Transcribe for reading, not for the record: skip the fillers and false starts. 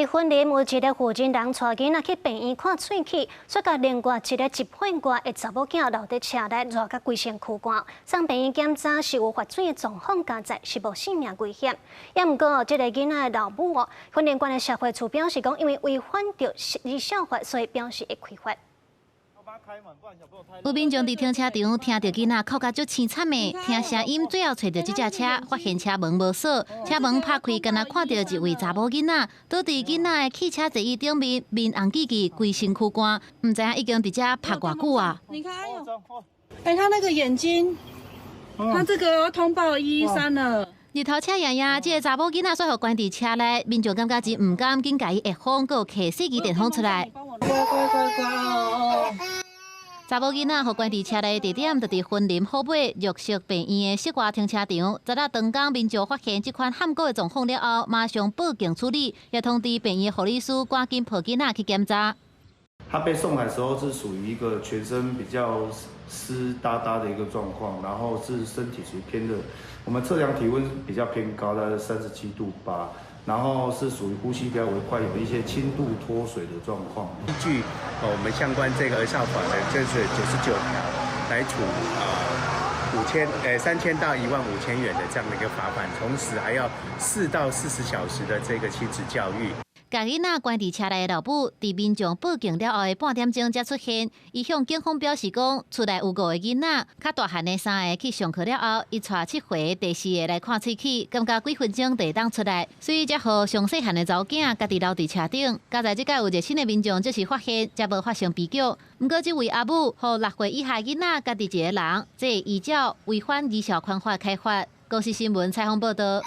佇雲林有一个婦人帶囡仔去病院看喙齒，煞共另外一個一歲外的查某囝留佇車內熱甲規身軀汗，送病院檢查是有發水的狀況，佳哉是無性命危險。也毋過這個囡仔的老母哦，雲林縣的社會處表示講，因為違反著兒少法，所以表示會開罰。有民眾佇停車場聽著囡仔哭甲足凄慘的，聽聲音最後揣著這隻車，發現車門無鎖，車門拍開，敢若看著一位查某囡仔倒佇囡仔的汽車座椅頂面，面紅記記，規身軀汗，毋知影已經佇遮曝偌久啊！你看，哎，他那個眼睛，他這個通報113了。日頭赤炎炎，這个查某囡仔煞予關佇車內，民眾感覺真毋甘，緊共伊挹風，閣有提手機電話出來。乖乖乖乖哦！查某囡仔予關佇車內地點，就佇雲林虎尾綠色病院的室外停車場。昨仔當工民眾發現這款譀古的狀況了後，馬上報警處理，也通知病院護理師趕緊抱囡仔去檢查。他被送來的時候是屬於一個全身比較濕噠噠的一個狀況，然後是身體屬於偏熱，我們測量體溫比較偏高，大概37.8度，然後是屬於呼吸比較為快，有一些輕度脫水的狀況。依據我們相關這個兒少法的，這是99條，來處3000到15,000元的這樣的一個罰款，同時還要4到40小時的這個親職教育。共囡仔關佇車內的老母，佇民眾報警了後的半點鐘才出現。伊向警方表示講，厝內有五個囡仔，較大漢的三个去上課了後，伊帶七歲第四个來看喙齒，感覺幾分鐘就會當出來，所以才予上細漢的查某囝家己留佇車頂。佳哉這擺有熱心的民眾，這時發現，才無發生悲劇。毋過這位阿母予6歲以下囡仔家己一个人，這會依照違反兒少權法開罰。公視新聞採訪報導。